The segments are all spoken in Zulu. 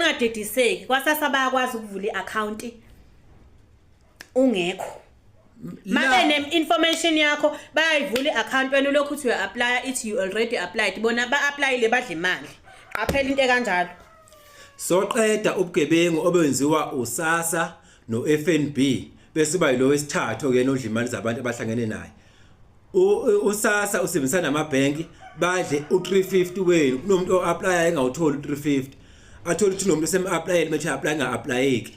ningadidiseki, kwaSASSA bayakwazi ukuvula i-akhawunti ungekho. Mabe ne-information yakho, bayayivula i-akhawunti, wena ulokhu uthi uya-aplya, ithi you already applied. Bona ba-aplayile, badla imali. Qaphela into ekanjalo. Soqeda ubugebengu obenziwa uSASSA no-FNB, bese uba yilo wesithathu ke nodla imali zabantu abahlangene naye. USASSA usebenzisana namabhenki, badle u-350 wenu. Kunomuntu o-aplya engawutholi u-350, athole ukuthi unomuntu osem-aplayele, methi apply nga-aplayeki.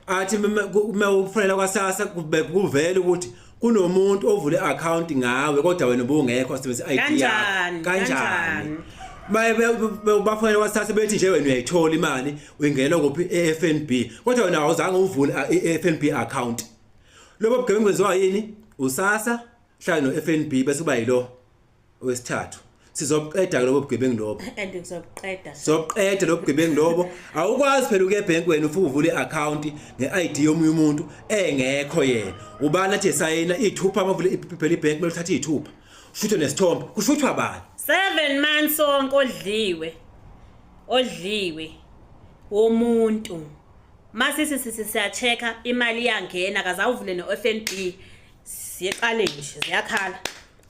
Athi uma ufonela kwaSASSA, kube kuvele ukuthi kunomuntu ovule account ngawe, kodwa wena ubungekho, wasebenzisa i-ID yakho. Kanjani? Kanjani? Kanjani? Baye bafonela kwaSASSA, bethi nje wena uyayithola imali, uyingena kuphi? E-FNB, kodwa wena awuzange uvule i-FNB account. Lobo bugebengu kwenziwa yini? USASSA hlala no-FNB, bese kuba yilo owesithathu. Sizobuqeda ke lobo bugebengu lobo. And ngizobuqeda. Sizobuqeda lobo bugebengu lobo. Awukwazi phela ukuya ebhenki wena ufike uvule i-account nge-ID yomunye umuntu engekho yena. Ubani athi esayina iy'thupha? Amavule iphela ibhenki, kumele uthathe iy'thupha, ushuthwe nesithombe. Kushuthwa bani? 7 months wonke odliwe womuntu. Masisi sisi siya-check-a, imali iyangena, kazawuvule no-FNB, siyeqale nje ziyakhala.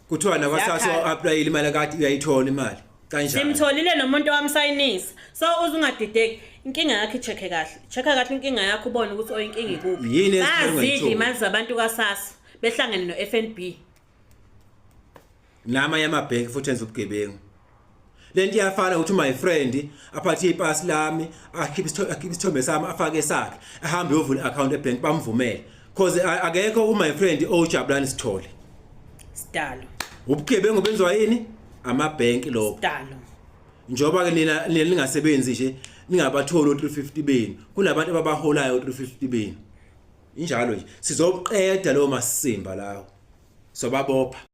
Kuthiwa nakwaSASSA Ziyakhala. o-aplayile imali akade uyayithola imali. Kanjani? Simtholile nomuntu owamsayinisa, so uze ungadideki. Inkinga yakho i-check-e kahle, check-a kahle inkinga yakho, ubone ukuthi oyinkinga ikuphi. Yini Bazidla ungayitholi? imali zabantu kaSASSA behlangene no-FNB. Namanye amabhenki futhi enza ubugebengu. Lento iyafana ukuthi my friend aphathe ipasi lami, akhiphe isithombe sami, afake esakhe, ahambe uyovula i-account ebhenki, bamvumele, cause akekho u-my friend owuJabulani Sithole. Sidalo. Ubugebengu benziwa yini? Amabhenki lokho. Sidalo. Njengoba ke nina ningasebenzi nje, ningabatholi o-350 benu, kunabantu ababaholayo o-350 benu. Injalo nje, sizoqeda lowo masimba lawo, sobabopha.